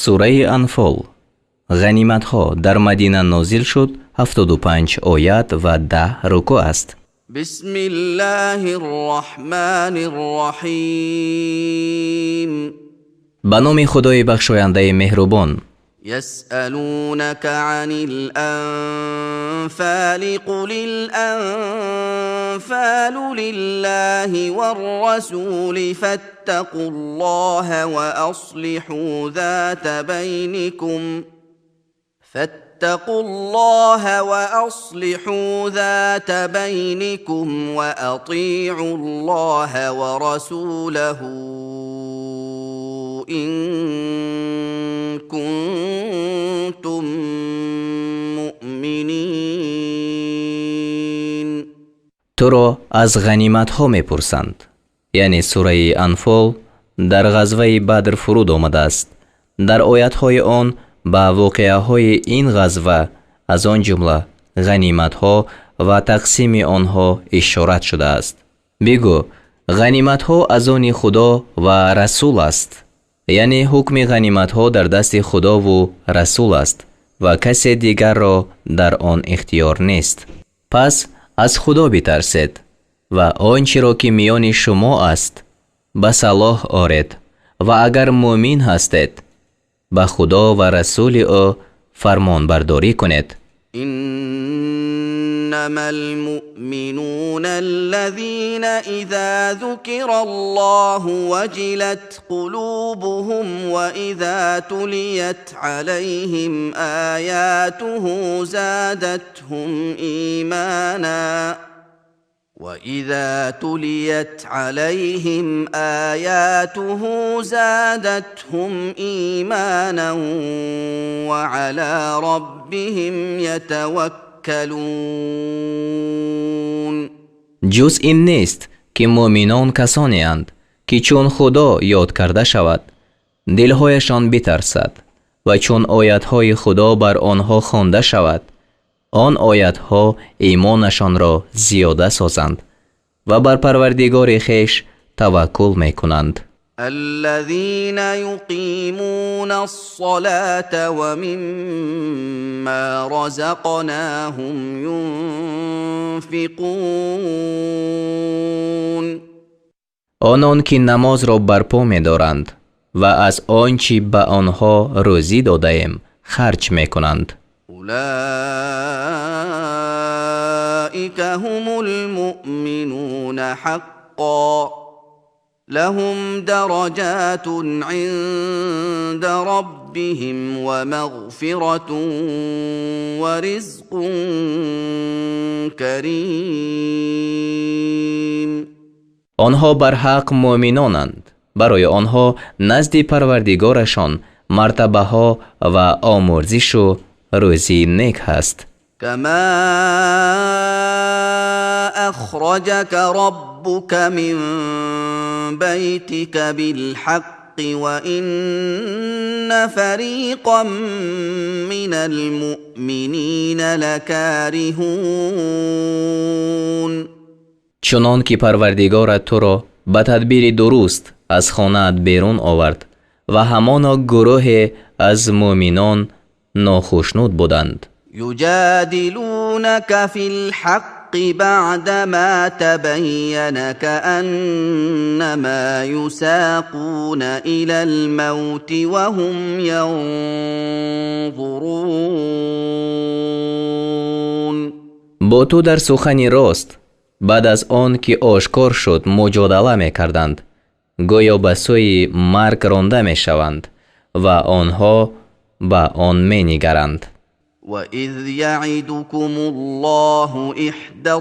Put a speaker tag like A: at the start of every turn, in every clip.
A: Сураи Анфол, ғаниматҳо, дар Мадина нозил шуд, 75 оят ва 10 рукӯъ аст.
B: بسم الله الرحمن الرحيم.
A: Ба номи Худои бахшояндаи меҳрубон.
B: يسألونك عن الأنفال قل الأنفال لله والرسول فاتقوا الله وأصلحوا ذات بينكم فاتقوا الله وأصلحوا ذات بينكم وأطيعوا الله ورسوله إن كنتم مؤمنين.
A: Туро аз ғаниматҳо мепурсанд, яъне сураи Анфол дар ғазваи Бадр фуруд омадааст. Дар оятҳои он ба воқеаҳои ин ғазва, аз он ҷумла ғаниматҳо ва тақсими онҳо ишорат шудааст. Бигӯ: ғаниматҳо аз они Худо ва Расул аст, яъне ҳукми ғаниматҳо дар дасти Худову Расул аст ва касе дигарро дар он ихтиёр нест. Пас аз Худо битарсед ва он чиро, ки миёни шумо аст, ба салоҳ оред ва агар муъмин ҳастед, ба Худо ва Расули ӯ фармонбардорӣ кунед.
B: إنما المؤمنون الذين إذا ذكر الله وجلت قلوبهم وإذا تليت عليهم آياته زادتهم إيمانا وإذا تليت عليهم آياته زادتهم إيمانا وعلى ربهم يتوكلون.
A: Ҷуз ин нест, ки муъминон касонеанд, ки чун Худо ёд карда шавад, дилҳояшон битарсад ва чун оятҳои Худо бар онҳо хонда шавад, он оятҳо имонашонро зиёда созанд ва бар Парвардигори хеш таваккул мекунанд.
B: الذين يقيمون الصلاة ومما رزقناهم ينفقون.
A: Онон ки намозро барпо медоранд ва аз он чӣ ба онҳо рӯзӣ додаем, харҷ мекунанд.
B: أولئك هم المؤمنون حقا لهم درجات عند ربهم ومغفرة ورزق كريم.
A: Онҳо барҳақ муъминонанд. Барои онҳо назди Парвардигорашон мартабаҳо ва омурзишу рӯзии нек ҳаст.
B: كما أخرجك ربك من بيتك بالحق وإن فريقا من المؤمنين لكارهون.
A: Чунон ки Парвардигорат туро ба тадбири дуруст аз хонаат берун овард ва ҳамоно гурӯҳе аз муъминон нохушнуд буданд.
B: يجادلونك في الحق بعدما تبين كأنما يساقون إلى الموت وهم ينظرون.
A: Бо ту дар сухани рост баъд аз он ки ошкор шуд, муҷодала мекарданд, гӯё ба сӯи марг ронда мешаванд ва онҳо ба он менигаранд.
B: وإذ يعدكم الله إحدى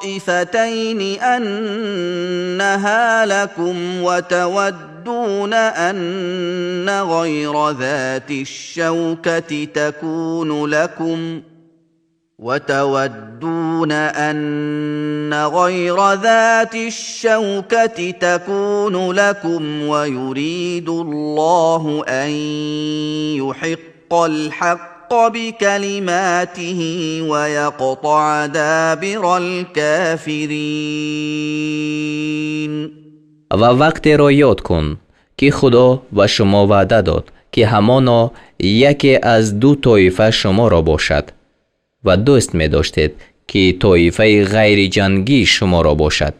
B: الطائفتين أنها لكم وتودون أن غير ذات الشوكة تكون لكم وتودون أن غير ذات الشوكة تكون لكم ويريد الله أن يحق الحق بكلماته ويقطع دابر الكافرين.
A: Ва вақтеро ёд кун, Ки Худо ба шумо ваъда дод, ки ҳамоно яке аз ду тоифа шуморо бошад ва дӯст медоштед, ки тоифаи ғайриҷангӣ шуморо бошад.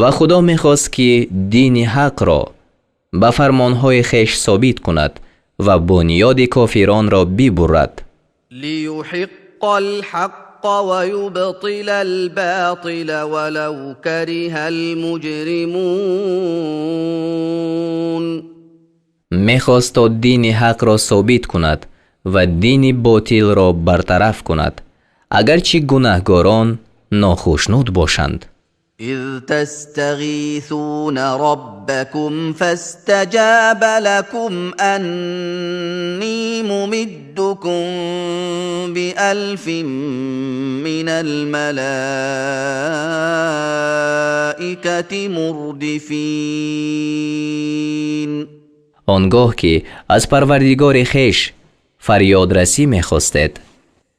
A: Ва Худо мехост, ки дини ҳақро ба фармонҳои хеш собит кунад ва бунёди кофиронро бибурад.
B: ليحق الحق ويبطل الباطل ولو كره المجرمون.
A: Мехост, то дини ҳақро собит кунад ва дини ботилро бартараф кунад, агарчи гунаҳгорон нохушнуд бошанд.
B: إذ تستغيثون ربكم فاستجاب لكم أني ممدكم بألف من الملائكة مردفين.
A: Он гоҳ ки аз Парвардигори хеш фарёдрасӣ мехостед,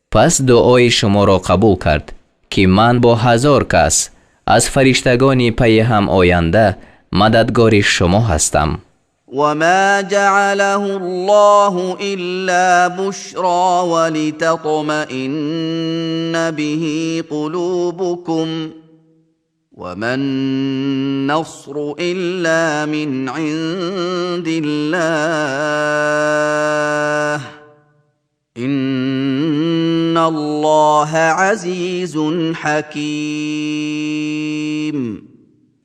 A: пас дуои шуморо қабул кард, ки ман бо 1000 кас аз фариштагони пайи ҳам оянда мададгори шумо ҳастам.
B: وما جعله الله إلا بشرى ولتطمئن به قلوبكم وما النصر إلا من عند الله إن الله عزيز حكيم.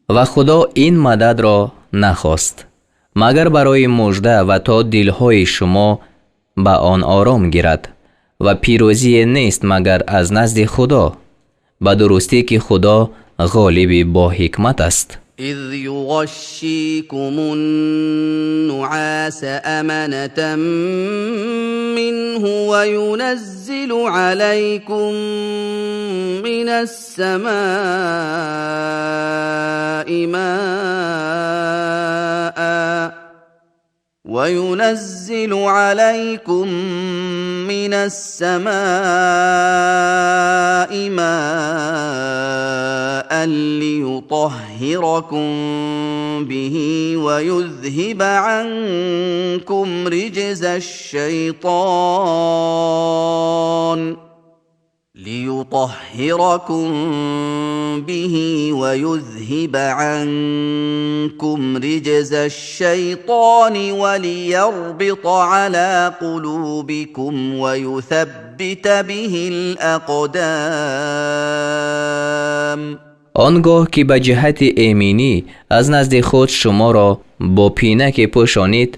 A: Ва Худо ин мададро нахост, магар барои мужда ва то дилҳои шумо ба он ором гирад, ва пирӯзие нест, магар аз назди Худо. Ба дурустӣ, ки Худо ғолиби боҳикмат аст.
B: إذ يغشيكم النعاس أمنة منه وينزل عليكم من السماء ماء وينزل عليكم من السماء ماء ليطهركم به ويذهب عنكم رجز الشيطان ليطهركم به ويذهب عنكم رجز الشيطان وليربط على قلوبكم ويثبت به الأقدام.
A: Он гоҳ ки ба ҷиҳати эминӣ аз назди худ шуморо бо пинаке пӯшонид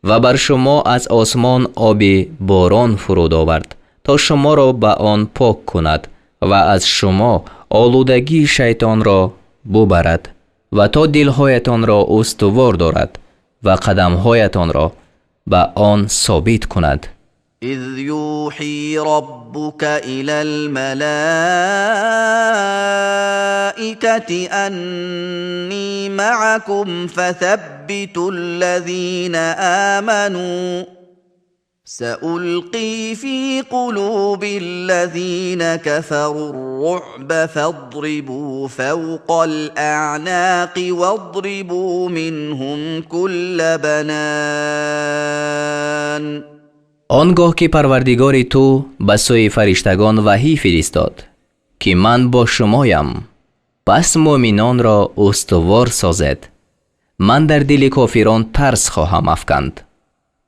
A: ва бар шумо аз осмон оби борон фуруд овард, то шуморо ба он пок кунад ва аз шумо олудагии шайтонро бубарад ва то дилҳоятонро устувор дорад ва қадамҳоятонро ба он собит кунад.
B: إذ يوحي ربك إلى الملائكة أني معكم فثبتوا الذين آمنوا سألقي في قلوب الذين كفروا الرعب فاضربوا فوق الأعناق واضربوا منهم كل بنان.
A: Он гоҳ ки Парвардигори ту ба сӯи фариштагон ваҳӣ фиристод, ки ман бо шумоям, пас муъминонро устувор созед. Ман дар дили кофирон тарс хоҳам афканд,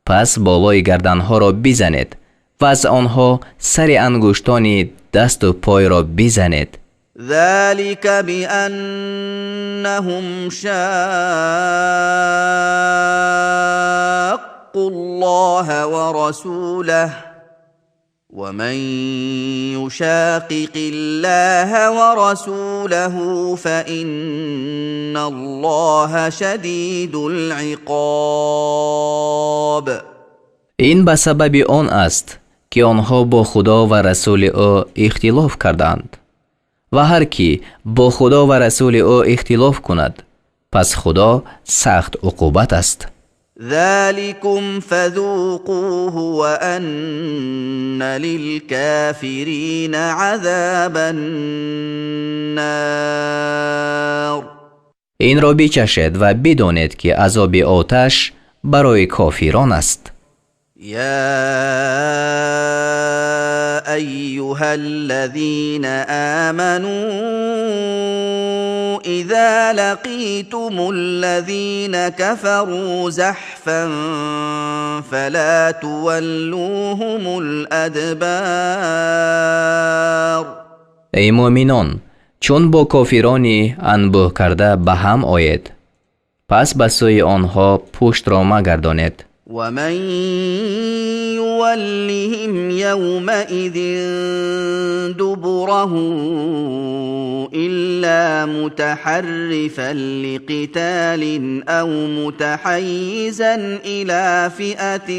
A: пас болои гарданҳоро бизанед ва аз онҳо сари ангуштони дасту пойро бизанед.
B: ذلك بأنهم شاقوا الله ورسوله ومن يشاقق الله ورسوله فإن الله شديد العقاب.
A: Ин ба сабаби он аст, ки онҳо бо Худо ва расули ӯ ихтилоф карданд, ва ҳар кӣ бо Худо ва расули ӯ ихтилоф кунад, пас Худо сахт уқубат аст.
B: ذلكم فذوقوه وأن للكافرين عذاب النار.
A: Инро бичашед ва бидонед, ки азоби оташ барои кофирон аст.
B: يا أيها الذين آمنوا إذا لقيتم الذين كفروا زحفا فلا تولوهم الأدبار.
A: Эй муъминон, чун бо кофирони анбӯҳ карда ба ҳам оед, пас ба сӯи онҳо пуштро магардонед.
B: ومن يولهم يومئذ دبره إلا متحرفا لقتال أو متحيزا إلى فئة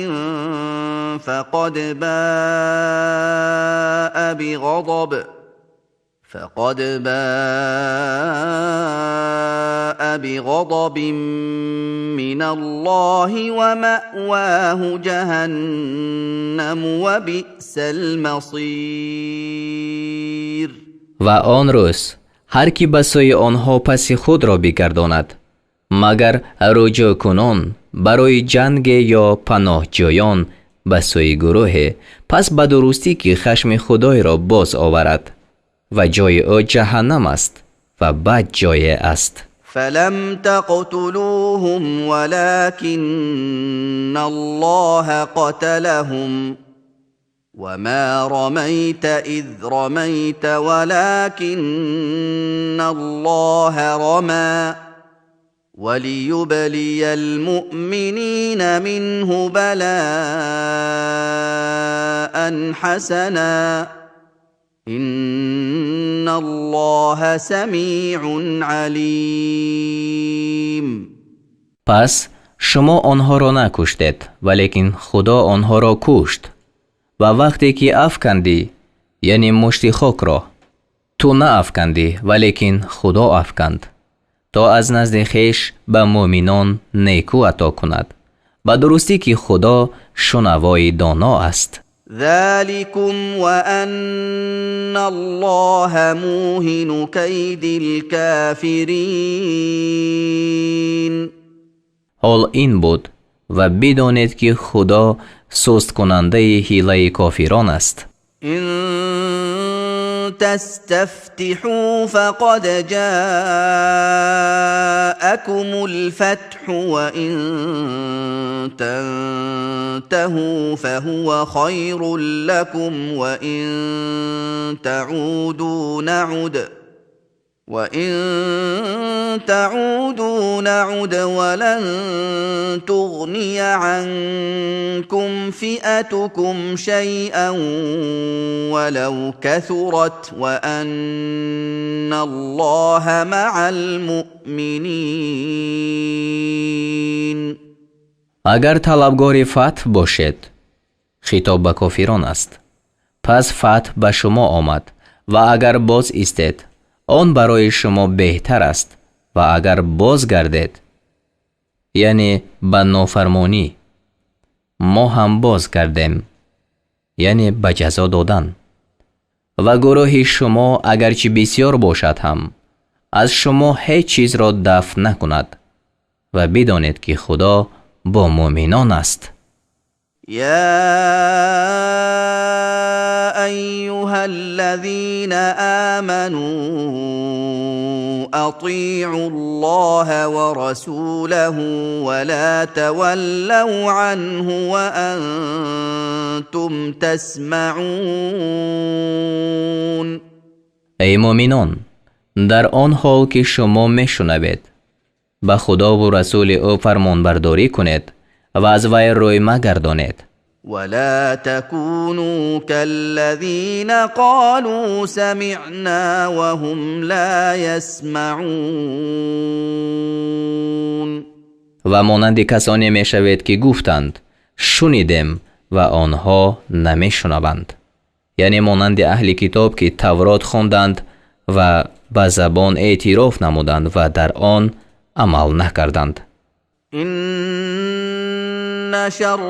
B: فقد باء بغضب من الله ومأواه جهنم وبئس المصير.
A: Ва он рӯз ҳар кӣ ба сӯи онҳо паси худро бигардонад, магар рӯҷӯъкунон барои ҷанге ё паноҳҷӯён ба сӯи гурӯҳе, пас ба дурустӣ ки хашми худойро боз оварад ва ҷои ӯ ҷаҳаннам аст ва бад ҷое аст.
B: فلم تقتلوهم ولكن الله قتلهم وما رميت إذ رميت ولكن الله رمى وليبلي المؤمنين منه بلاء حسنا إن الله سميع عليم.
A: Пас шумо онҳоро накуштед, валекин Худо онҳоро кушт. Ва вақте ки афкандӣ, яъне мушти хокро, ту наафкандӣ, валекин Худо афканд, то аз назди хеш ба муъминон некӯ ато кунад. Ба дурустӣ ки Худо шунавои доно аст.
B: ذلكم وأن الله موهن كيد الكافرين.
A: Ҳол ин буд, ва бидонед, ки Худо сусткунандаи ҳилаи кофирон аст.
B: إن تستفتحوا فقد جاءكم الفتح وإن تنتهوا فهو خير لكم وإن تعودوا نعد ولن تغني عنكم فئتكم شيئا ولو كثرت وأن الله مع المؤمنين.
A: Агар талабгори фатҳ бошед, хитоб ба кофирон аст, пас фатҳ ба шумо омад, ва агар боз истед, он барои шумо беҳтар аст, ва агар боз гардед, яъне ба нофармонӣ, мо ҳам боз гардем, яъне ба ҷазо додан, ва гурӯҳи шумо агарчи бисёр бошад ҳам, аз шумо ҳеҷ чизро дафъ накунад, ва бидонед, ки Худо бо муъминон аст.
B: يا أيها الذين آمنوا أطيعوا الله ورسوله ولا تولوا عنه وأنتم تسمعون.
A: Эй муъминон, дар он ҳол ки шумо мешунавед, ба Худову расули ӯ фармонбардорӣ кунед ва аз вай рӯй магардонед.
B: ولا تكونوا كالذين قالوا سمعنا وهم لا يسمعون.
A: Ва монанди касоне мешавед, ки гуфтанд: «Шунидем», ва онҳо намешунаванд, яъне монанди аҳли китоб, ки Таврот хонданд ва ба забон эътироф намуданд ва дар он амал накарданд.
B: إن شر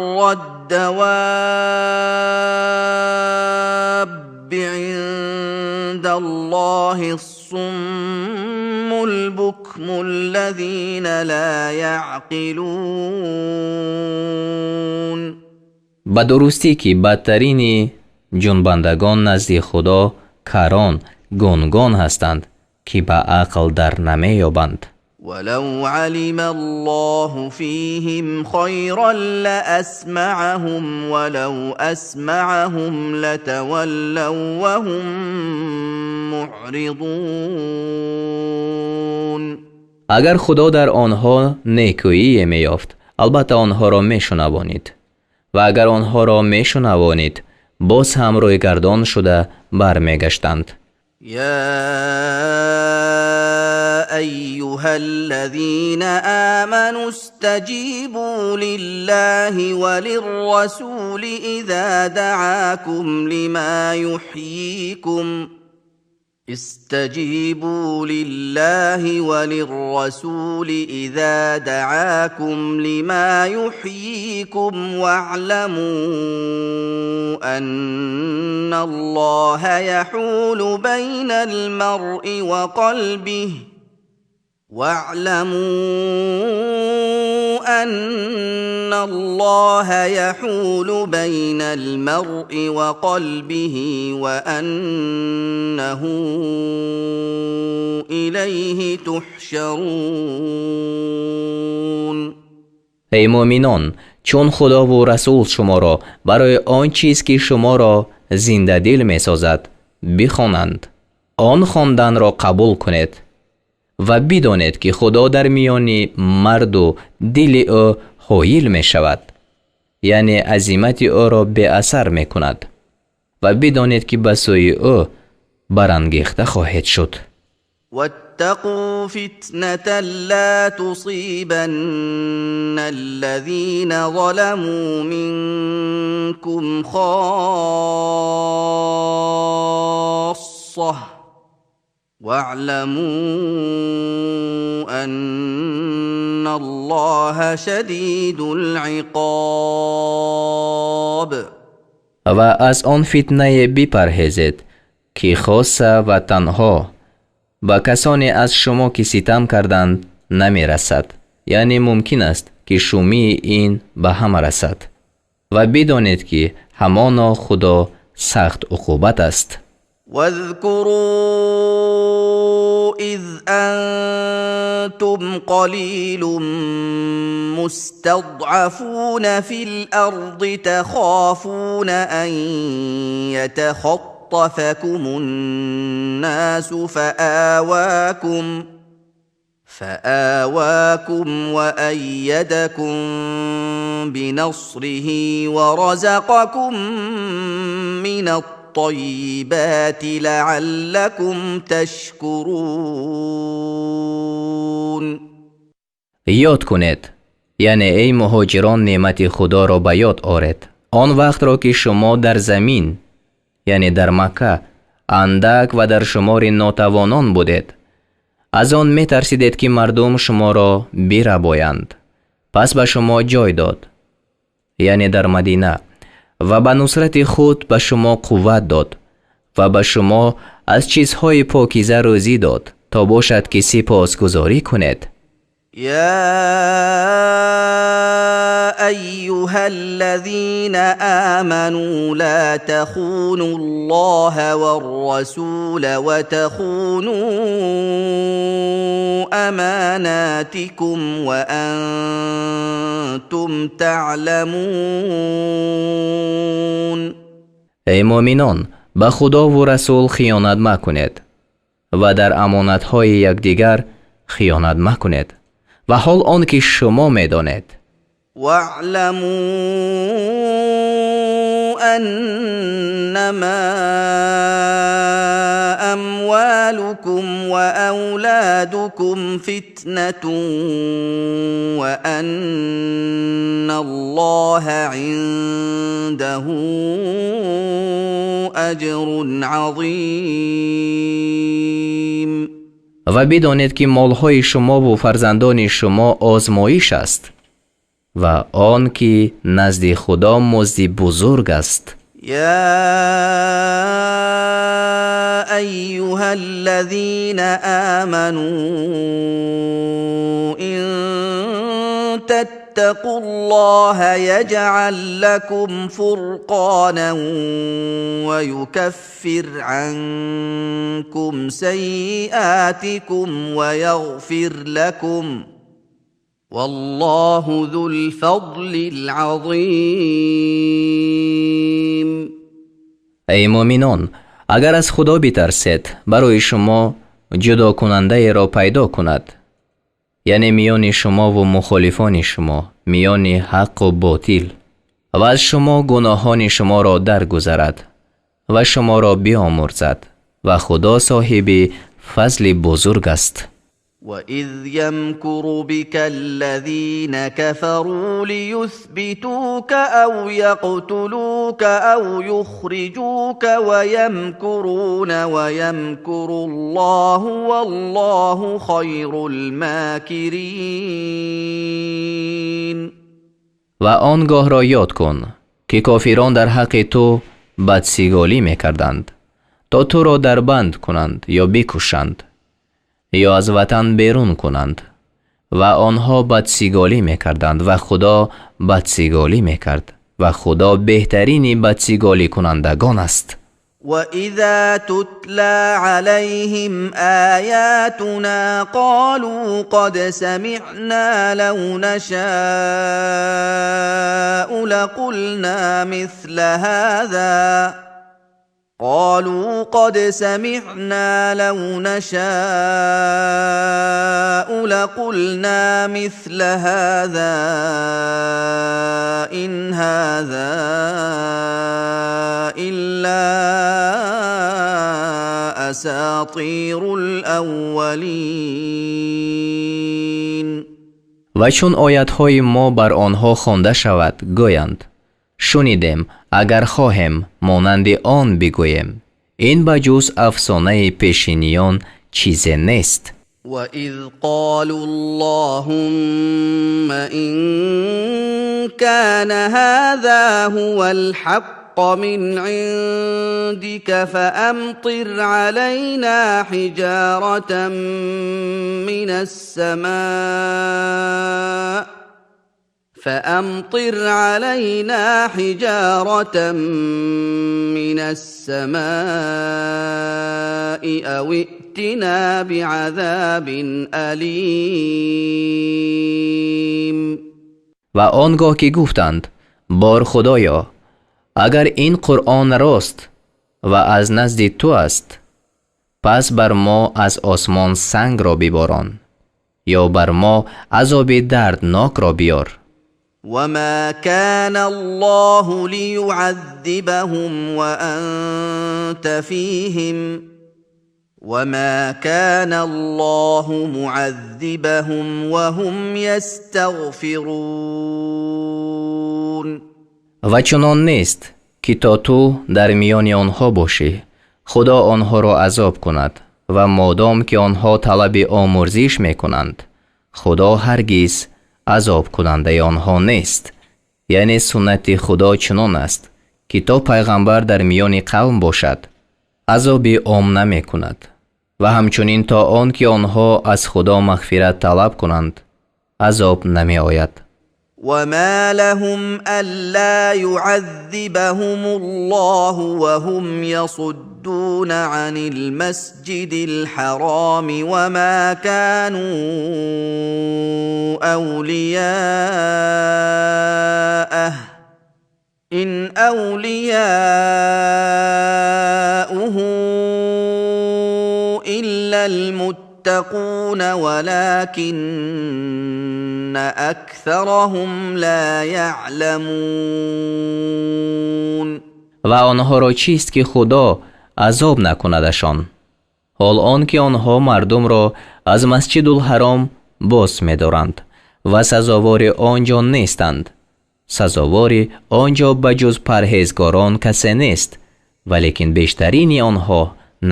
B: الدواب عند الله الصم البكم. حكم الذين لا يعقلون.
A: Ба дурустӣ ки бадтарини ҷунбандагон назди Худо карон гунгон ҳастанд, ки ба ақл дар намеёбанд.
B: ولو علم الله فيهم خيرا لأسمعهم ولو أسمعهم لتولوا وهم معرضون.
A: Агар Худо дар онҳо некӯие меёфт, албатта онҳоро мешунавонид, ва агар онҳоро мешунавонид, боз ҳам рӯйгардон шуда бармегаштанд.
B: يا أيها الذين آمنوا استجيبوا لله وللرسول إذا دعاكم لما يحييكم. استجيبوا لله وللرسول إذا دعاكم لما يحييكم واعلموا أن الله يحول بين المرء وقلبه واعلموا أن الله يحول بين المرء وقلبه وأنه إليه تحشرون.
A: Эй муъминон, чун Худову Расул шуморо барои он чиз, ки шуморо зиндадил месозад, бихонанд, он хонданро қабул кунед ва бидонед, ки Худо дар миёни марду дили ӯ ҳоил мешавад, яъне азимати ӯро беасар мекунад, ва бидонед, ки ба сӯи ӯ барангехта хоҳед шуд.
B: واتقوا فتنة لا تصيبن الذين ظلموا منكم خاصة واعلموا أن الله شديد العقاب.
A: Ва аз он фитнае бипарҳезед, ки хоса ва танҳо ба касоне аз шумо, ки ситам карданд, намерасад, яъне мумкин аст, ки шумии ин ба ҳама расад, ва бидонед, ки ҳамоно Худо сахт уқубат аст.
B: واذكروا إذ أنتم قليل مستضعفون في الأرض تخافون أن يتخطفكم الناس فآواكم وأيدكم بنصره ورزقكم من الطيبات لعلكم تشكرون.
A: Ёд кунед, яъне эй муҳоҷирон, неъмати Худоро ба ёд оред, он вақтро, ки шумо дар замин, яъне дар Макка, андак ва дар шумори нотавонон будед, аз он метарсидед, ки мардум шуморо бирабоянд, пас ба шумо ҷой дод, яъне дар Мадина, ва ба нусрати худ ба шумо қувват дод ва ба шумо аз чизҳои покиза рӯзӣ дод, то бошад, ки сипосгузорӣ кунед.
B: يا أيها الذين آمنوا لا تخونوا الله والرسول وتخونوا أماناتكم وأنتم تعلمون.
A: Эй муъминон, ба Худову Расул хиёнат макунед ва дар амонатҳои якдигар хиёнат макунед, ва ҳол он ки шумо медонед.
B: واعلموا أنما أموالكم وأولادكم فتنة وأن الله عنده أجر عظيم.
A: Ва бидонед, ки молҳои шумову фарзандони шумо озмоиш аст ва он ки назди Худо музди бузург аст.
B: يا أيها الذين آمنوا إن تتقوا الله يجعل لكم فرقانا ويكفر عنكم سيئاتكم ويغفر لكم والله ذو الفضل العظيم.
A: Эй муъминон, агар аз Худо битарсед, барои шумо ҷудокунандаеро пайдо кунад, яъне миёни шумову мухолифони шумо, миёни ҳаққу ботил, ва аз шумо гуноҳони шуморо даргузарад ва шуморо биомӯрзад, ва Худо соҳиби фазли бузург аст.
B: وإذ يمكر بك الذين كفروا ليثبتوك أو يقتلوك أو يخرجوك ويمكرون ويمكر الله والله خير الماكرين.
A: Ва он гоҳро ёд кун, ки кофирон дар ҳаққи ту бадсиголӣ мекарданд, то туро дар банд кунанд ё бикушанд ё аз ватан берун кунанд, ва онҳо бадсиголӣ мекарданд ва Худо бадсиголӣ мекард, ва Худо беҳтарини бадсиголикунандагон аст.
B: وإذا تتلى عليهم آياتنا قالوا قد سمعنا لو نشاء لقلنا مثل هذا قالوا قد سمعنا لو نشاء لقلنا مثل هذا إن هذا إلا أساطير الأولين.
A: Ва чун оятҳои мо бар онҳо хонда шавад, гӯянд: шунидем, агар хоҳем, монанди он бигӯем. Ин ба ҷуз афсонаи пешиниён чизе нест.
B: وإذ قالوا اللهم إن كان هذا هو الحق من عندك فأمطر علينا حجارة من السماء فأمطر علينا حجارة من السماء أو ائتنا بعذاب أليم.
A: Ва он гоҳ ки гуфтанд: бор Худоё, агар ин Қуръон рост ва аз назди ту аст, пас бар мо аз осмон сангро биборон ё бар мо азоби дарднокро биёр.
B: وما كان الله ليعذبهم وأنت فيهم وما كان الله معذبهم وهم يستغفرون.
A: Ва чунон нест, ки то ту дар миёни онҳо бошӣ, Худо онҳоро азоб кунад, ва модом ки онҳо талаби омӯрзиш мекунанд, Худо ҳаргиз азобкунандаи онҳо нест. Яъне суннати Худо чунон аст, ки то пайғамбар дар миёни қавм бошад, азоби ом намекунад, ва ҳамчунин то он ки онҳо аз Худо мағфират талаб кунанд, азоб намеояд.
B: وما لهم ألا يعذبهم الله وهم يصدون عن المسجد الحرام وما كانوا أولياءه إن أولياؤه إلا المتقون ولكن أكثرهم لا يعلمون.
A: Ва онҳоро чист, ки Худо азоб накунадашон, ҳол он ки онҳо мардумро аз Масҷидулҳаром боз медоранд ва сазовори он ҷо нестанд. Сазовори он ҷо ба ҷуз парҳезгорон касе нест, валекин бештарини онҳо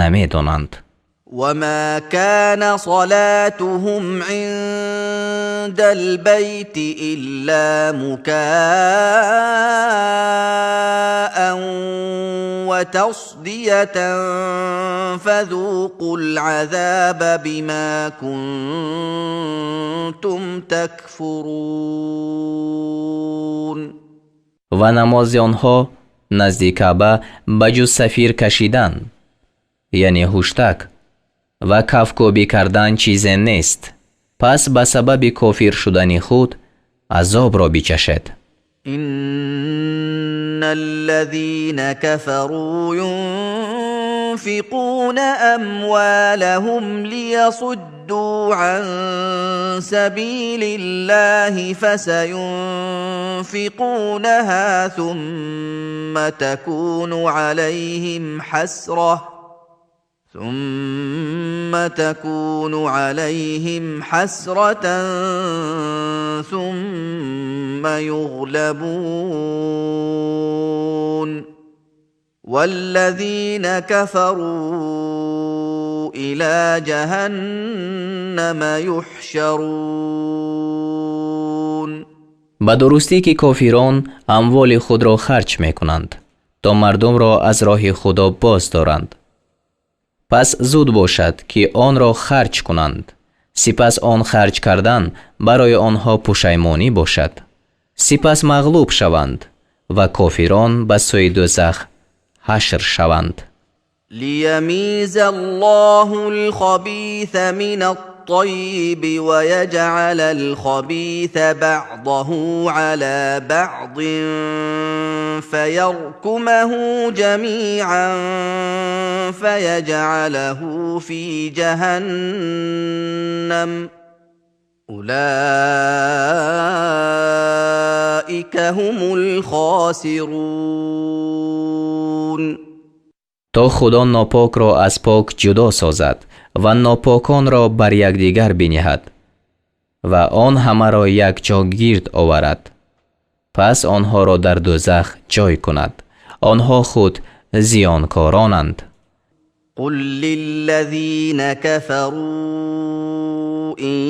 A: намедонанд.
B: وما كان صلاتهم عند عند البيت إلا مكاء وتصدية فذوقوا العذاب بما كنتم تكفرون.
A: Ва намози онҳо назди Каъба ба ҷуз сафир кашидан, яъне ҳуштак, ва кафкӯбӣ кардан чизе нест. Пас ба сабаби кофир шудани худ азобро бичашед.
B: إن الذين كفروا ينفقون أموالهم ليصدوا عن سبيل الله فسينفقونها ثم تكون عليهم حسرة ثم تكون عليهم حسرة ثم يغلبون والذين كفروا إلى جهنم يحشرون.
A: Ба дурустӣ ки кофирон амволи худро харҷ мекунанд, то мардумро аз роҳи Худо боз доранд. Пас зуд бошад, ки онро харҷ кунанд. Сипас он харҷ кардан барои онҳо пушаймонӣ бошад. Сипас мағлуб шаванд ва кофирон ба сӯи дӯзах ҳашр шаванд.
B: ليميز الله الخبيث من الطيب ويجعل الخبيث بعضه على بعض فيركمه جميعا فيجعله في جهنم أولئك هم الخاسرون.
A: То Худо нопокро аз пок ҷудо созад ва нопоконро бар якдигар биниҳад ва он ҳамаро якҷо гирд оварад. Пас онҳоро дар дӯзах ҷой кунад. Онҳо худ зиёнкоронанд.
B: قل للذين كفروا إن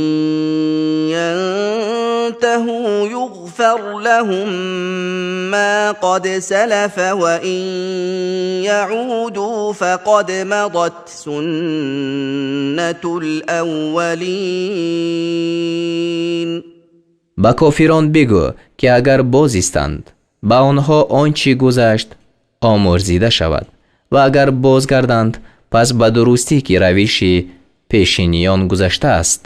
B: ينتهوا يغفر لهم ما قد سلف وإن يعودوا فقد مضت سنة الأولين.
A: Ба кофирон бигӯ, ки агар боз истанд, ба онҳо он чӣ гузашт омӯрзида шавад ва агар бозгарданд, пас ба дурустӣ ки равиши пешиниён гузаштааст.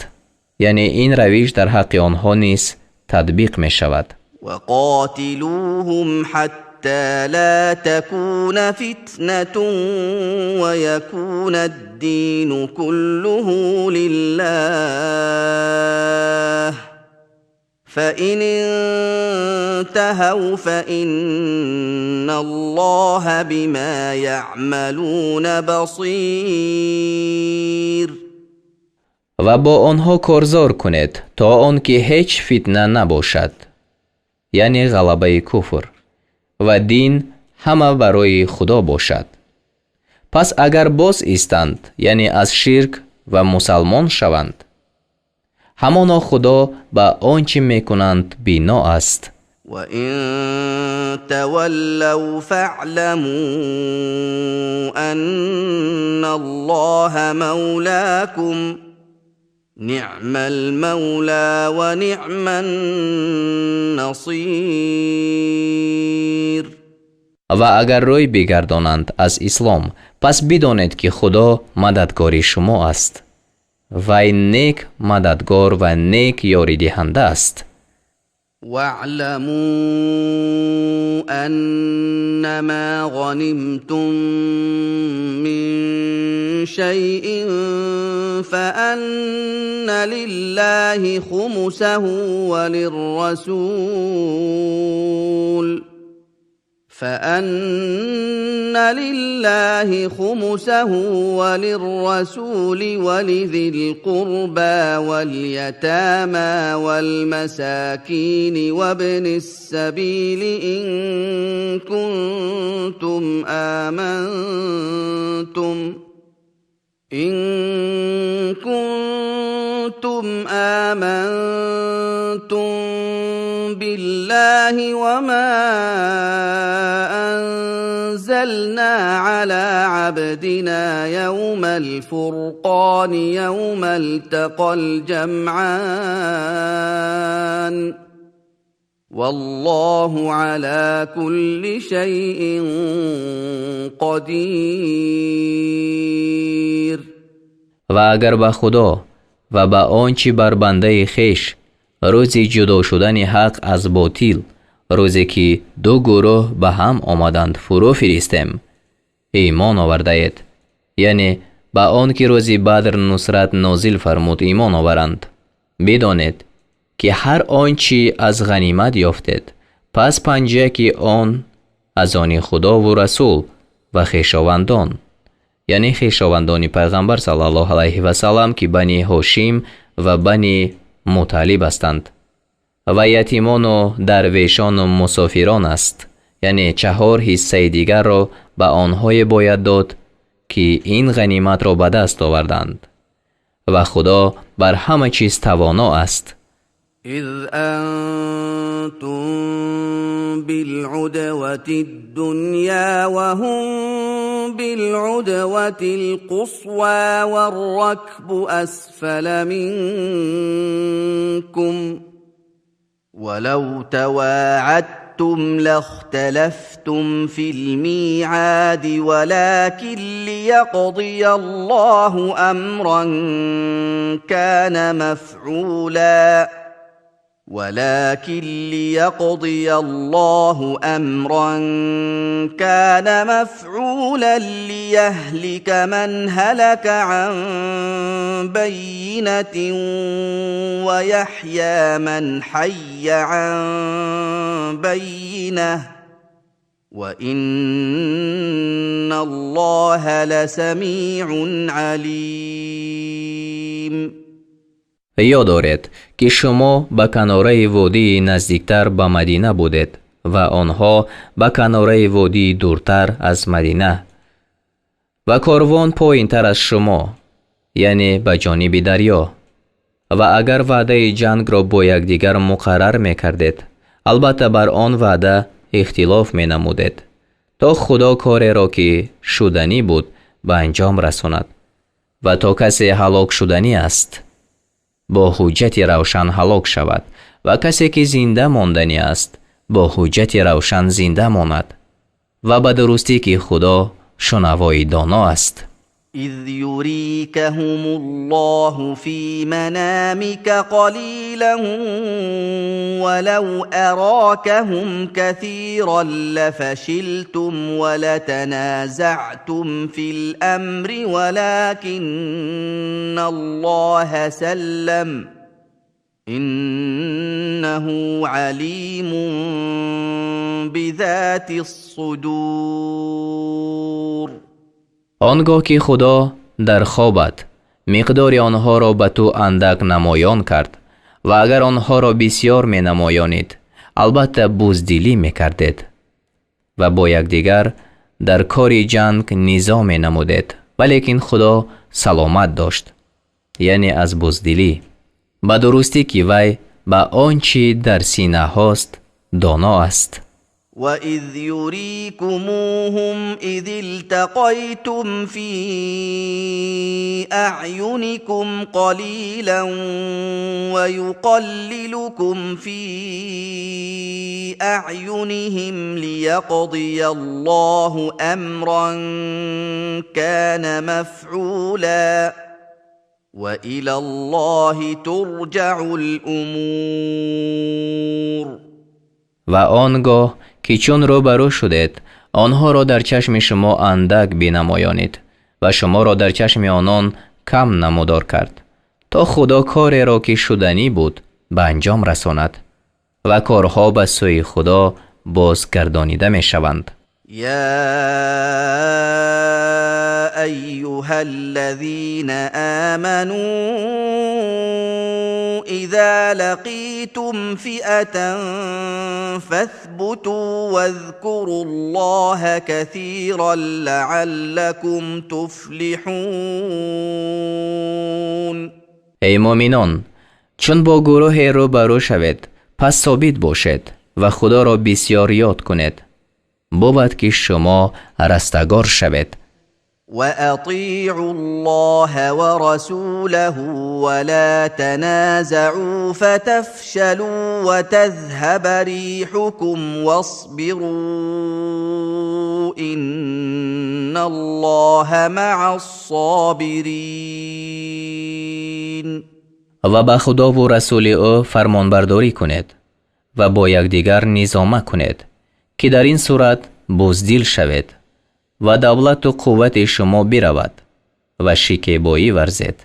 A: Яъне ин равиш дар ҳаққи онҳо низ татбиқ мешавад.
B: وقاتلوهم حتى لا تكون فتنة ويكون الدين كله لله فإن انتهوا فإن الله بما يعملون بصير.
A: Ва бо онҳо корзор кунед, то он ки ҳеҷ фитна набошад, яъне ғалабаи куфр, ва дин ҳама барои Худо бошад. Пас агар боз истанд, яъне аз ширк ва мусалмон шаванд, ҳамоно Худо ба он чӣ мекунанд бино аст.
B: وإن تولوا فاعلموا أن الله مولاكم نعم المولى ونعم النصير.
A: Ва агар рӯй бигардонанд аз ислом, пас бидонед, ки Худо мададгори шумо аст. Вай нек мададгор ва нек ёридиҳанда аст.
B: واعلموا أنما غنمتم من شيء فأن لله خمسه وللرسول فأن لله خمسه وللرسول ولذي القربى واليتامى والمساكين وابن السبيل إن كنتم آمنتم إن كنتم آمنتم بالله وما أنزلنا على عبدنا يوم الفرقان يوم التقى الجمعان والله على كل شيء قدير.
A: Ва агар ба Худо ва ба он чӣ бар бандаи хеш рӯзи ҷудо шудани ҳақ аз ботил, рӯзе ки ду гурӯҳ ба ҳам омаданд, фурӯ фиристем, имон овардаед, яъне ба он ки рӯзи Бадр нусрат нозил фармуд имон оваранд, бидонед ки ҳар он чӣ аз ғанимат ёфтед, пас панҷяки он аз они Худову Расул ва хешовандон, яъне хешовандони Пайғамбар саллаллоҳу алайҳи васаллам, ки Бани Ҳошим ва Бани Муталиб ҳастанд, ва ятимону дарвешону мусофирон аст, яъне чаҳор ҳиссаи дигарро ба онҳое бояд дод, ки ин ғаниматро ба даст оварданд. Ва Худо бар ҳама чиз тавоно аст.
B: إذ أنتم بالعدوة الدنيا وهم بالعدوة القصوى والركب أسفل منكم ولو تواعدتم لاختلفتم في الميعاد ولكن ليقضي الله أمرا كان مفعولا ولكن ليقضي الله أمرا كان مفعولا ليهلك من هلك عن بينة ويحيى من حي عن بينة وإن الله لسميع عليم.
A: Ёд доред, ки шумо ба канораи водии наздиктар ба Мадина будед ва онҳо ба канораи водии дуртар аз Мадина ва корвон поинтар аз шумо, яъне ба ҷониби дарё. Ва агар ваъдаи ҷангро бо якдигар муқаррар мекардед, албатта бар он ваъда ихтилоф менамудед, то Худо кореро, ки шуданӣ буд, ба анҷом расонад ва то касе ҳалок шуданӣ аст бо ҳуҷҷати равшан ҳалок шавад ва касе ки зинда монданӣ аст бо ҳуҷҷати равшан зинда монад. Ва ба дурустӣ ки Худо шунавои доно аст.
B: إذ يريكهم الله في منامك قليلا ولو أراكهم كثيرا لفشلتم ولتنازعتم في الأمر ولكن الله سلم إنه عليم بذات الصدور.
A: Он гоҳ ки Худо дар хобат миқдори онҳоро ба ту андак намоён кард ва агар онҳоро бисёр менамоёнид, албатта буздилӣ мекардед ва бо якдигар дар кори ҷанг низо менамудед, валекин Худо саломат дошт, яъне аз буздилӣ. Ба дурустӣ ки вай ба он чӣ дар синаҳост доно аст.
B: وَإِذْ يُرِيكُمُوهُمْ إِذِ الْتَقَيْتُمْ فِي أَعْيُنِكُمْ قَلِيلًا وَيُقَلِّلُكُمْ فِي أَعْيُنِهِمْ لِيَقْضِيَ اللَّهُ أَمْرًا كَانَ مَفْعُولًا وَإِلَى اللَّهِ تُرْجَعُ الْأُمُورُ.
A: Ва он гоҳ ки чун рӯбарӯ шудед, онҳоро дар чашми шумо андак бинамоёнид ва шуморо дар чашми онон кам намудор кард, то Худо кореро, ки шуданӣ буд, ба анҷом расонад ва корҳо ба сӯи Худо бозгардонида мешаванд.
B: يا أيها الذين آمنوا إذا لقيتم فئة فاثبتوا واذكروا الله كثيرا لعلكم تفلحون.
A: Эй муъминон, Чун бо гурӯҳе рӯбарӯ шавед, пас собит бошед ва Худоро бисёр ёд кунед, бувад ки шумо растагор шавед.
B: وأطيعوا الله ورسوله ولا تنازعوا فتفشلوا وتذهب ريحكم واصبروا إن الله مع الصابرين.
A: Ва ба Худову расули ӯ фармонбардорӣ кунед ва бо якдигар низома кунед, ки дар ин сурат буздил шавед ва давлату қуввати шумо биравад ва шикебоӣ варзед.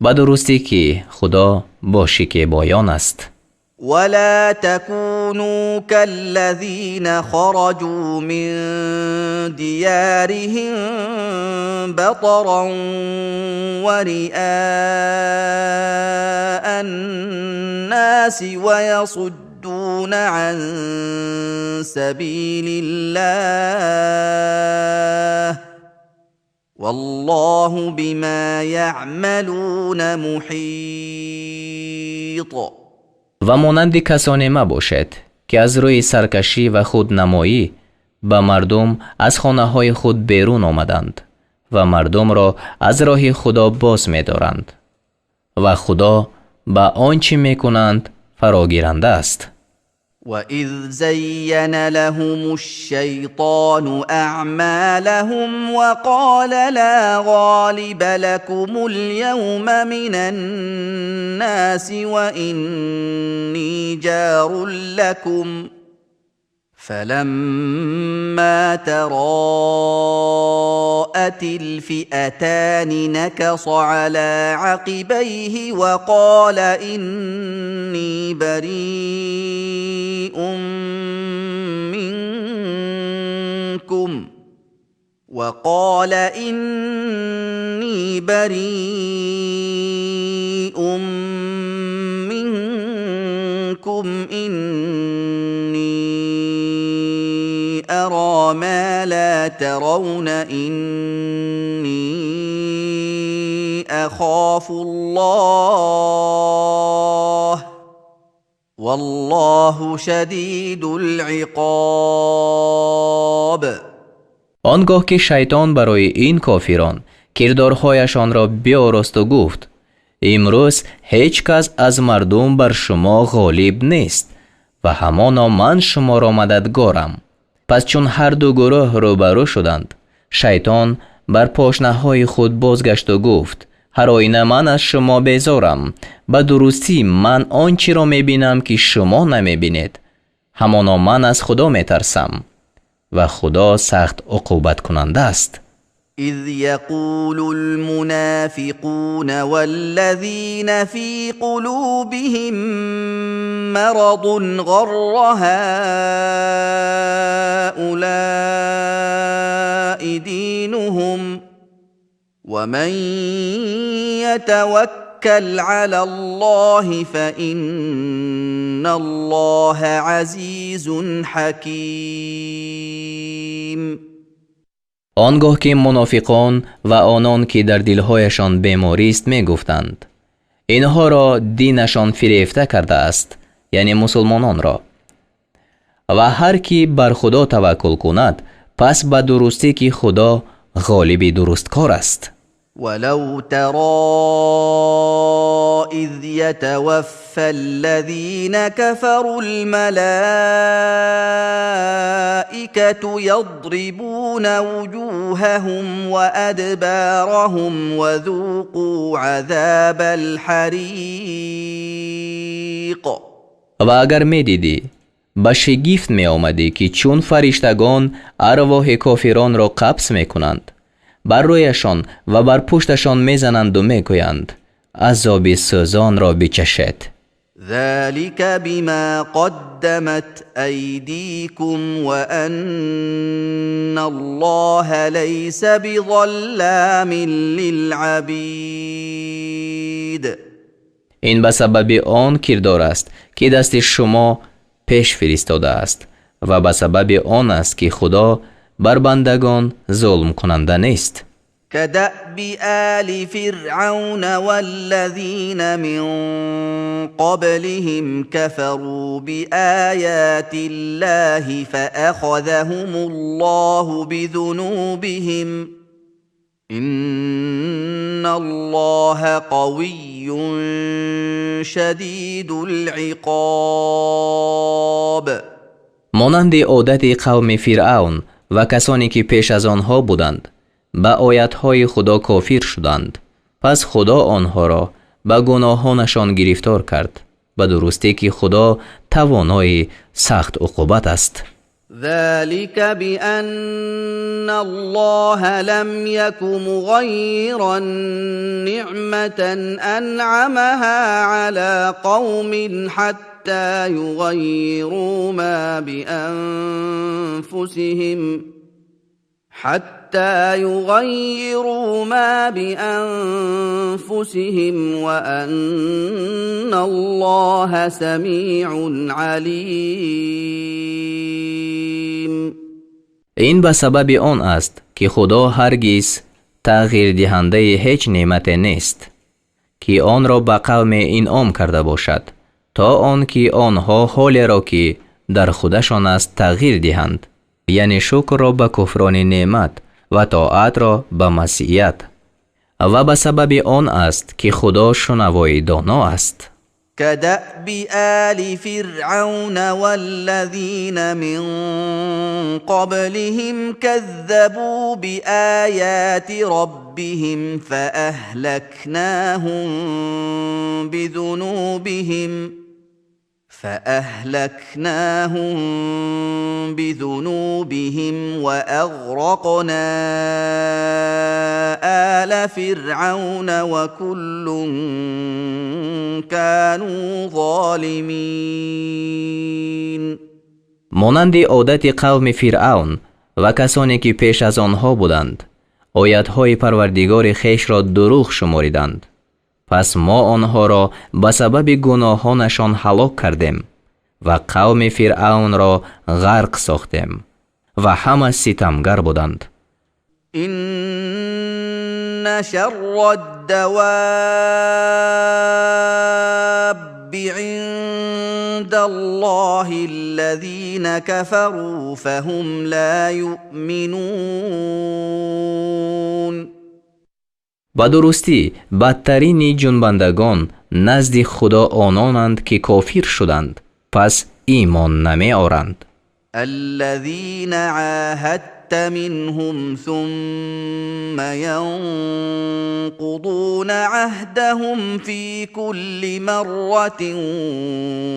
A: Ба дурустӣ, ки Худо бо шикебоён аст.
B: ولا تكونوا كالذين خرجوا من ديارهم بطرا ورئاء الناس ويصدون عن سبيل الله والله بما يعملون محيط.
A: Ва монанди касоне мабошед, ки аз рӯи саркашӣ ва худнамоӣ ба мардум аз хонаҳои худ берун омаданд ва мардумро аз роҳи Худо боз медоранд, ва Худо ба он чӣ мекунанд фарогиранда аст.
B: وإذ زين لهم الشيطان أعمالهم وقال لا غالب لكم اليوم من الناس وإني جار لكم فلما تراءت الفئتان نكص على عقبيه وقال إني بريء منكم وقال إني بريء منكم إني أرى ما لا ترون إني أخاف الله والله شديد العقاب.
A: Он гоҳ ки шайтон барои ин кофирон кирдорҳояшонро биоросту гуфт: имрӯз ҳеҷ кас аз мардум бар шумо ғолиб нест ва ҳамоно ман шуморо мададгорам. Пас чун ҳарду гурӯҳ рӯбарӯ шуданд, шайтон бар пошнаҳои худ бозгашту гуфт: ҳар оина ман аз шумо безорам, ба дурустӣ ман он чиро мебинам, ки шумо намебинед, ҳамоно ман аз Худо метарсам ва Худо сахт уқубаткунанда аст.
B: إذ يقول المنافقون والذين في قلوبهم مرض غر هؤلاء دينهم ومن يتوكل على الله فإن الله عزيز حكيم.
A: Он гоҳ ки мунофиқон ва онон ки дар дилҳояшон беморист мегуфтанд: инҳоро динашон фирефта кардааст, яъне мусулмононро, ва ҳар ки бар Худо таваккул кунад, пас ба дурустӣ ки Худо ғолиби дурусткор аст.
B: ولو ترى إذ يتوفى الذين كفروا الملائكة يضربون وجوههم وأدبارهم وذوقوا عذاب الحريق.
A: Ва агар медидӣ, ба шигифт меомадӣ, ки чун фариштагон арвоҳи кофиронро қабз мекунанд, бар рӯяшон ва бар пушташон мезананду мегӯянд: азоби сӯзонро бичашед.
B: ذلك بما قدمت أيديكم وأن الله ليس بظلام للعبيد.
A: Ин ба сабаби он кирдор аст, ки дасти шумо пеш фиристодааст, ва ба сабаби он аст, ки Худо бар бандагон зулмкунанда нест.
B: كدأب آل فرعون والذين من قبلهم كفروا بآيات الله فأخذهم الله بذنوبهم إن الله قوي شديد العقاب.
A: Монанди одати қавми Фиръавн ва касоне ки пеш аз онҳо буданд, ба оятҳои Худо кофир шуданд. Пас Худо онҳоро ба гуноҳонашон гирифтор кард. Ба дурустӣ ки Худо тавонои сахт уқубат аст.
B: ذلك بأن الله لم يك مغيرا نعمة أنعمها على قوم حتى يغيروا ما بأنفسهم حتى يغيروا ما بأنفسهم وأن الله سميع عليم.
A: Ин ба сабаби он аст, ки Худо ҳаргиз тағйирдиҳандаи ҳеҷ неъмате нест, ки онро ба қавме инъом карда бошад, то он ки онҳо ҳолеро, ки дар худашон аст, тағйир диҳанд, яъне шукрро ба куфрони неъмат ва тоатро ба масият. Ва ба сабаби он аст, ки Худо шунавои доно аст.
B: كدأب آل فرعون والذين من قبلهم كذبوا بآيات ربهم فأهلكناهم بذنوبهم وأغرقنا آل فرعون وكل كانوا ظالمين.
A: Монанди одати қавми Фиръавн ва касоне ки пеш аз онҳо буданд, оятҳои Парвардигори хешро дурӯғ шумориданд. Пас мо онҳоро ба сабаби гуноҳонашон ҳалок кардем ва қавми Фиръавнро ғарқ сохтем ва ҳама ситамгар буданд.
B: إن شر الدواب عند الله الذين كفروا فهم لا يؤمنون.
A: Ба дурустӣ бадтарини ҷунбандагон назди Худо ононанд, ки кофир шуданд, пас имон намеоранд.
B: الذين عاهدت منهم ثم ينقضون عهدهم في كل مرة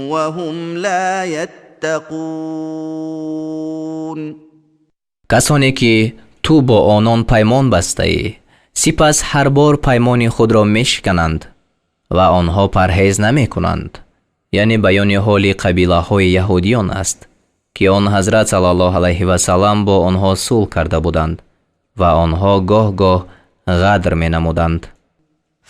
B: وهم لا يتقون.
A: Касоне ки ту бо онон паймон бастаӣ, сипас ҳар бор паймони худро мешикананд ва онҳо парҳез намекунанд. Яъне баёни ҳоли қабилаҳои яҳудиён аст, ки он ҳазрат саллаллоҳу алайҳи васаллам бо онҳо сулҳ карда буданд ва онҳо гоҳ-гоҳ ғадр менамуданд.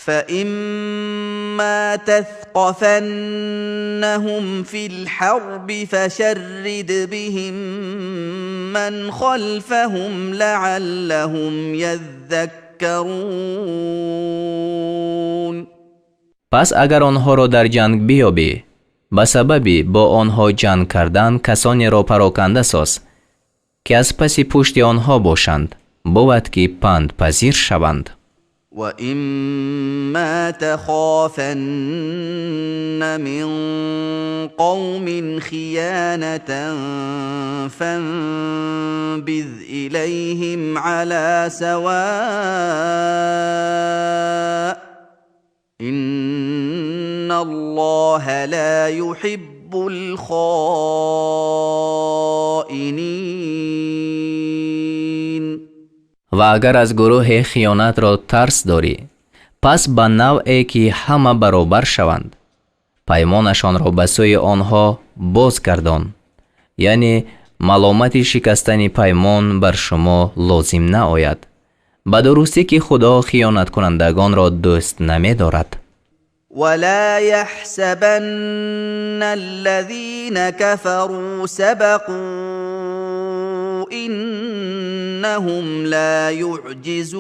B: فإما تثقفنهم في الحرب فشرد بهم من خلفهم لعلهم يذكرون.
A: Пас агар онҳоро дар ҷанг биёбӣ, ба сабаби бо онҳо ҷанг кардан касонеро пароканда соз, ки аз паси пушти онҳо бошанд, бувад ки пандпазир шаванд.
B: وإما تخافن من قوم خيانة فانبذ إليهم على سواء إن الله لا يحب الخائنين.
A: Ва агар аз гурӯҳе хиёнатро тарс дорӣ, пас ба навъе ки ҳама баробар шаванд, паймонашонро ба сӯи онҳо боз гардон, яъне маломати шикастани паймон бар шумо лозим наояд. Ба дурустӣ ки Худо хиёнаткунандагонро дӯст намедорад.
B: ولا يحسبن الذين كفروا سبقوا إنهم أنهم لا يعجزون.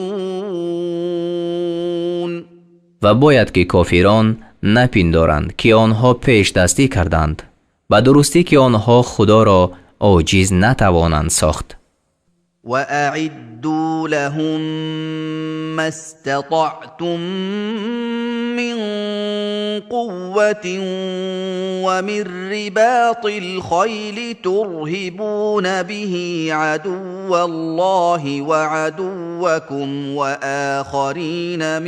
A: Ва бояд ки кофирон напиндоранд, ки онҳо пешдастӣ карданд. Ба дурустӣ, ки онҳо Худоро оҷиз натавонанд сохт.
B: وأعدوا لهم ما استطعتم من قوة ومن رباط الخيل ترهبون به عدو الله وعدوكم وآخرين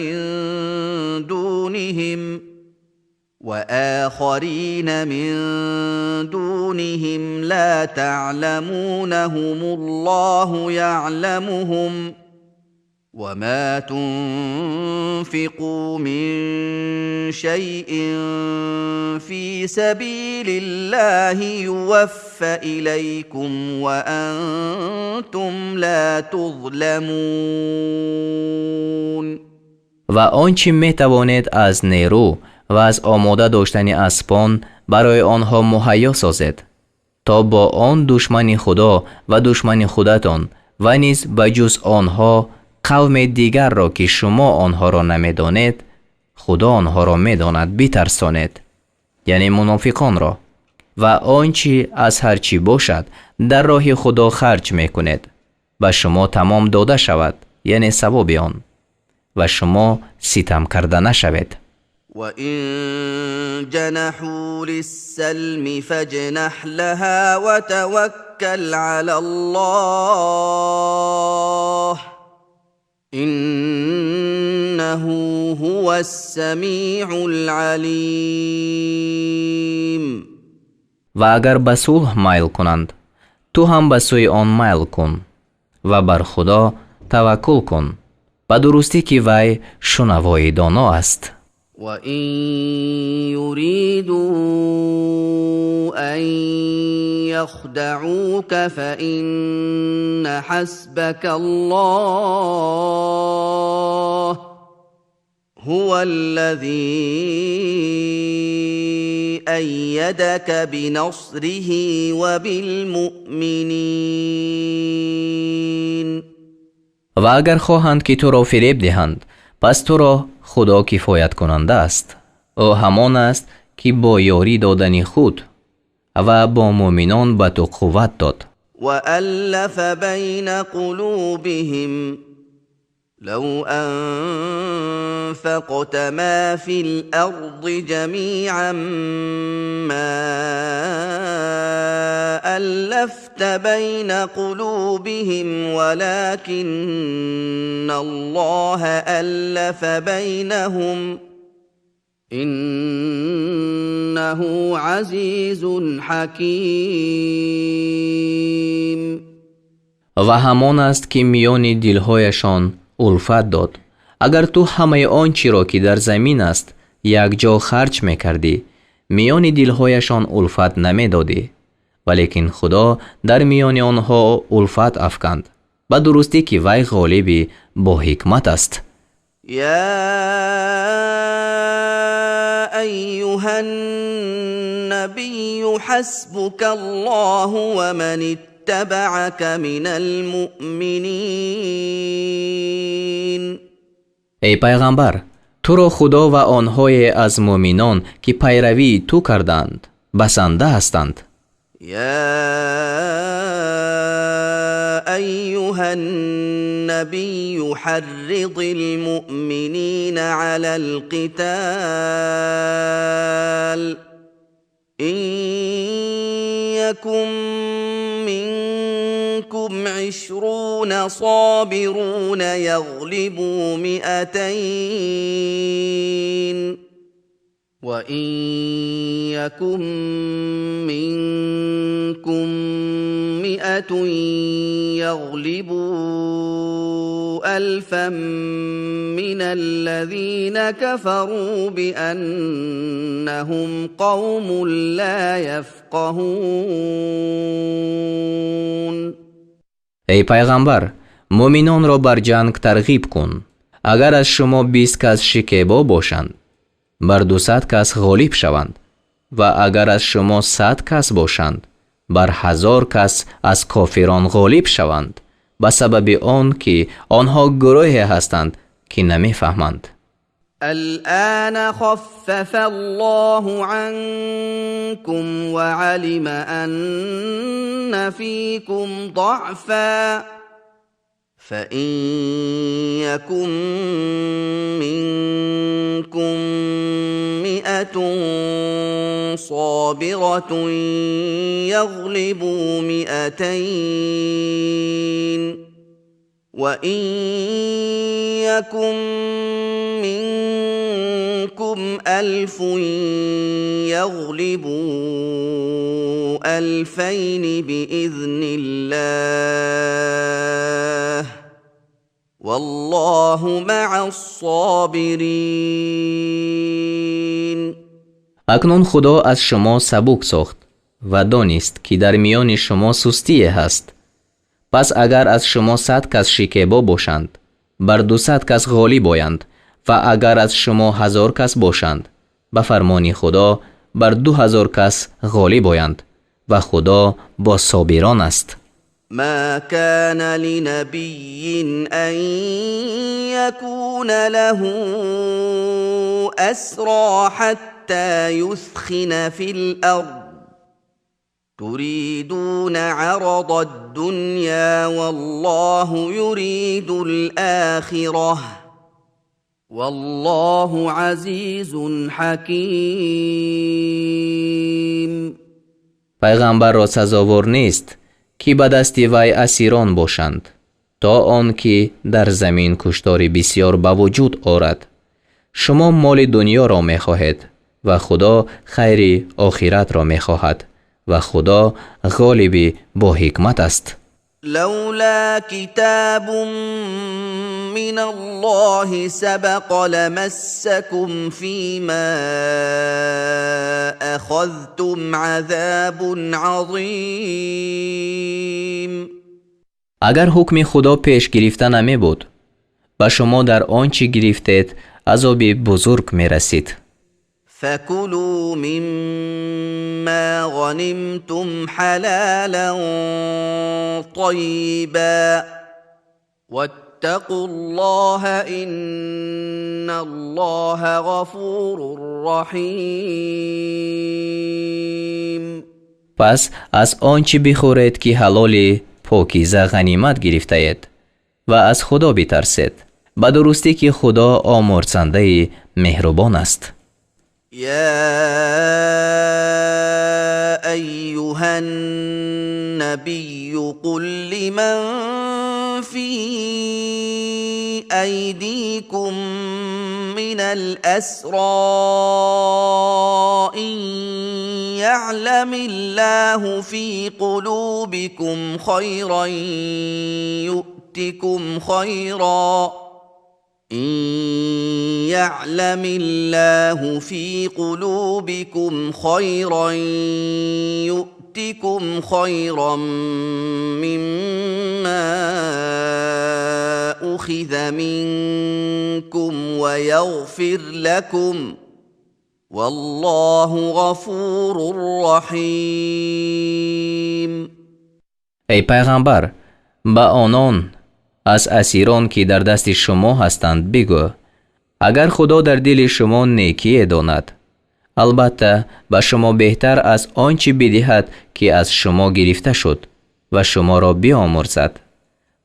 B: من دونهم لا تعلمونهم الله يعلمهم، وما تنفقوا من شيء في سبيل الله يوف إليكم وأنتم لا تظلمون.
A: Ва он чӣ метавонед аз нерӯ ва аз омода доштани аспон барои онҳо муҳайё созед, то бо он душмани Худо ва душмани худатон ва низ ба ҷуз онҳо қавме дигарро, ки шумо онҳоро намедонед, Худо онҳоро медонад, битарсонед, яъне мунофиқонро. Ва он чӣ аз ҳар чӣ бошад дар роҳи Худо харҷ мекунед, ба шумо тамом дода шавад, яъне савоби он, ва шумо ситам карда нашавед.
B: وإن جنحوا للسلم فاجنح لها وتوكل على الله، إنه هو السميع العليم.
A: Ва агар ба сулҳ майл кунанд, ту ҳам ба сӯи он майл кун ва бар Худо таваккул кун. Ба дурустӣ, ки вай шунавои доно аст.
B: وإن يريدوا أن يخدعوك فإن حسبك الله، هو الذي أيدك بنصره وبالمؤمنين.
A: Ва агар хоҳанд, ки туро фиреб диҳанд, пас туро Худо кифояткунанда аст. Ӯ ҳамон аст, ки бо ёрӣ додани худ ва бо муъминон ба ту қувват дод.
B: وألف بين قلوبهم، لو أنفقت ما في الأرض جميعا ما ألفت بين قلوبهم، ولكن الله ألف بينهم، إنه عزيز حكيم.
A: Ва ҳамон аст, ки миёни дилҳояшон улфат дод. Агар ту ҳамаи он чиро, ки дар замин аст, якҷо харҷ мекардӣ, миёни дилҳояшон улфат намедодӣ, валекин Худо дар миёни онҳо улфат афканд. Ба дурустӣ, ки вай ғолиби боҳикмат аст.
B: يا أيها النبي حسبك الله ومن اتبعك من المؤمنين.
A: Эй пайғамбар, туро Худо ва онҳое аз муъминон, ки пайравии ту кардаанд, басанда ҳастанд.
B: يا أيها النبي حرض المؤمنين على القتال، إن يكن منكم 20 صابرون يغلبوا 200، وإن يكن منكم 100 يغلبوا 1000 من الذين كفروا بأنهم قوم لا يفقهون.
A: Эй пайғамбар, муъминонро бар ҷанг тарғиб кун. Агар аз шумо 20 кас шикебо бошанд, бар 200 кас ғолиб шаванд, ва агар аз шумо 100 кас бошанд, бар 1000 кас аз кофирон ғолиб шаванд. Ба сабаби он ки онҳо гурӯҳе ҳастанд, ки намефаҳманд.
B: الآن خفف الله عنكم وعلم أن فيكم ضعفا فإن يكن منكم 100 صابرة يغلبوا 200 وإن يكن منكم 1000 يغلبوا 2000 بإذن الله والله مع الصابرين.
A: Акнун Худо аз шумо сабук сохт ва донист, ки дар миёни шумо сустие ҳаст. Пас агар аз шумо 100 кас шикебо бошанд, бар 200 кас ғолиб оянд ва агар аз шумо 1000 кас бошанд, ба фармони Худо бар 2000 кас ғолиб оянд ва Худо бо собирон аст.
B: ما كان لنبي أن يكون له أسرى حتى يثخن في الأرض تريدون عرض الدنيا والله يريد الآخرة والله عزيز حكيم.
A: Пайғамбарро сазовор нест, ки ба дасти вай асирон бошанд, то он ки дар замин куштори бисёр ба вуҷуд орад. Шумо моли дунёро мехоҳед ва Худо хайри охиратро мехоҳад ва Худо ғолиби бо ҳикмат аст.
B: لولا كتاب من الله سبق لمسكم فيما أخذتم عذاب عظيم.
A: Агар ҳукми Худо пеш гирифта намебуд, ба шумо дар он чӣ гирифтед азоби бузург мерасид.
B: فكلوا مما غنمتم حلالا طيبا واتقوا الله إن الله غفور رحيم.
A: Пас аз он чӣ бихӯред, ки ҳалоли покиза ғанимат гирифтаед ва аз Худо битарсед, ба дурустӣ ки Худо омурзандаи меҳрубон аст.
B: يا أيها النبي قل لمن في أيديكم من الأسرى إن يعلم الله في قلوبكم خيرا يؤتكم خيرا إن يعلم الله في قلوبكم خيرا يؤتكم خيرا مما أخذ منكم ويغفر لكم والله غفور رحيم.
A: Эй пайғамбар, ба онон аз асирон, ки дар дасти шумо ҳастанд, бигӯ: агар Худо дар дили шумо некие донад, албатта ба шумо беҳтар аз он чӣ бидиҳад, ки аз шумо гирифта шуд, ва шуморо биомурзад,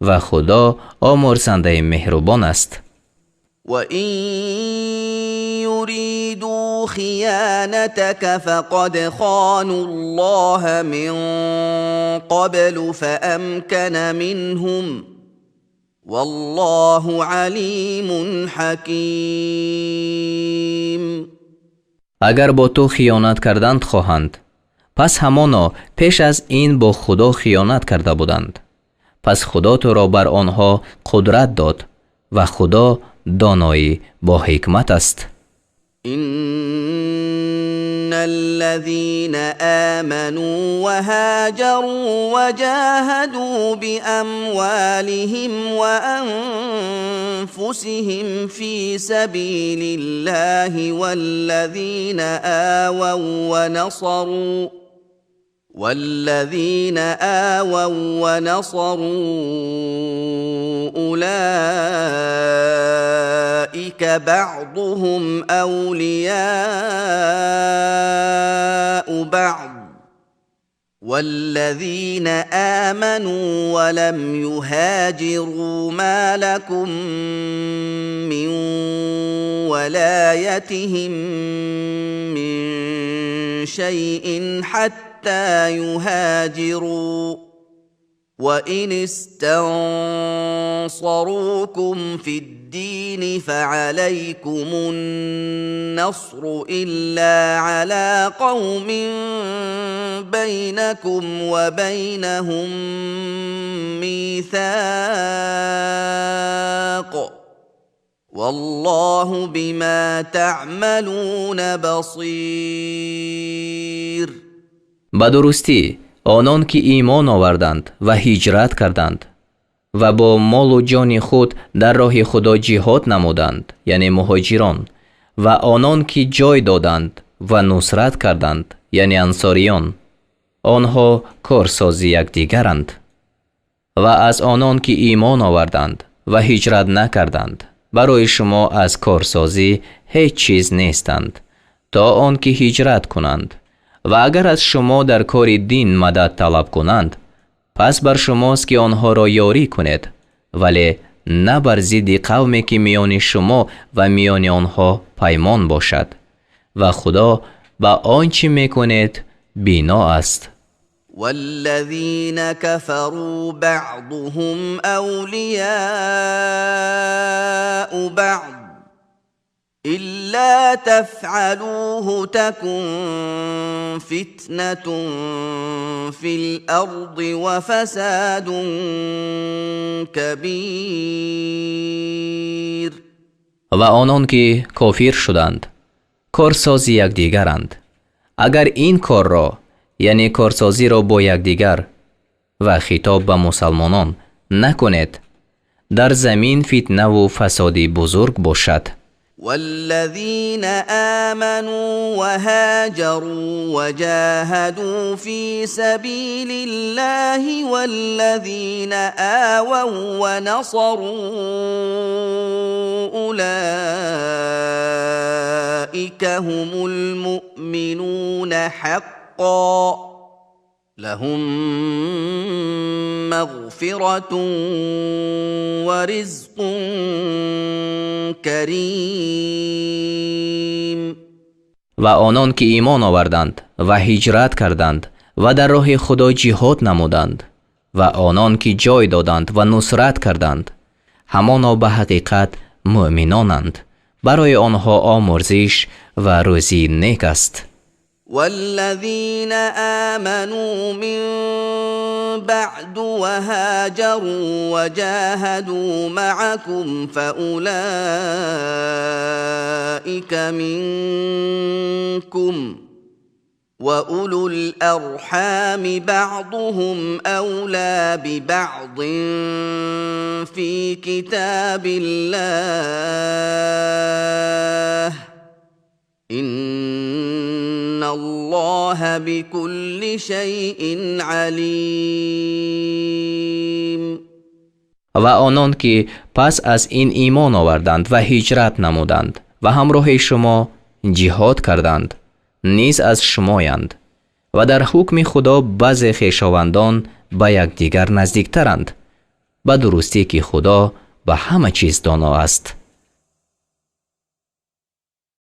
A: ва Худо омурзандаи меҳрубон аст.
B: وإن يريدوا خيانتك فقد خانوا الله من قبل فأمكن منهم والله عليم حكيم.
A: Агар бо ту хиёнат карданд хоҳанд, пас ҳамоно пеш аз ин бо Худо хиёнат карда буданд. Пас Худо туро бар онҳо қудрат дод ва Худо доноӣ бо ҳикмат аст.
B: إن الذين آمنوا وهاجروا وجاهدوا بأموالهم وأنفسهم في سبيل الله والذين والذين آووا ونصروا أولئك بعضهم أولياء بعض والذين آمنوا ولم يهاجروا ما لكم من ولايتهم من شيء حتى يهاجروا وإن استنصروكم في الدين فعليكم النصر إلا على قوم بينكم وبينهم ميثاق والله بما تعملون بصير.
A: Ба дурустӣ онон ки имон оварданд ва ҳиҷрат карданд ва бо молу ҷони худ дар роҳи Худо ҷиҳод намуданд, яъне муҳоҷирон, ва онон ки ҷой доданд ва нусрат карданд, яъне ансориён, онҳо корсози якдигаранд. Ва аз онон ки имон оварданд ва ҳиҷрат накарданд, барои шумо аз корсозӣ ҳеҷ чиз нестанд, то он ки ҳиҷрат кунанд. Ва агар аз шумо дар кори дин мадад талаб кунанд, пас бар шумост ки онҳоро ёрӣ кунед, вале на бар зидди қавме ки миёни шумо ва миёни онҳо паймон бошад. Ва Худо ба он чӣ мекунед бино аст.
B: والذين كفروا بعضهم أولياء بعض إلا تفعلوه تكن فتنة في الأرض وفساد كبير.
A: Ва онон ки кофир шуданд, корсози якдигаранд. Агар ин корро, яъне корсозиро бо якдигар ва хитоб ба мусалмонон накунед, дар замин фитнаву фасоди бузург бошад.
B: والذين آمنوا وهاجروا وجاهدوا في سبيل الله والذين آووا ونصروا أولئك هم المؤمنون حقا لهم مغفرة ورزق كريم.
A: Ва онон ки имон оварданд ва ҳиҷрат карданд ва дар роҳи Худо ҷиҳод намуданд ва онон ки ҷой доданд ва нусрат карданд, ҳамоно ба ҳақиқат муъминонанд. Барои онҳо омурзиш ва рӯзии нек аст.
B: والذين آمنوا من بعد وهاجروا وجاهدوا معكم فأولئك منكم وأولو الأرحام بعضهم أولى ببعض في كتاب الله إن الله بكل شيء عليم.
A: Ва онон ки пас аз ин имон оварданд ва ҳиҷрат намуданд ва ҳамроҳи шумо ҷиҳод карданд, низ аз шумоянд ва дар ҳукми Худо баъзе хешовандон ба якдигар наздиктаранд. Ба дурустӣ ки Худо ба ҳама чиз доно аст.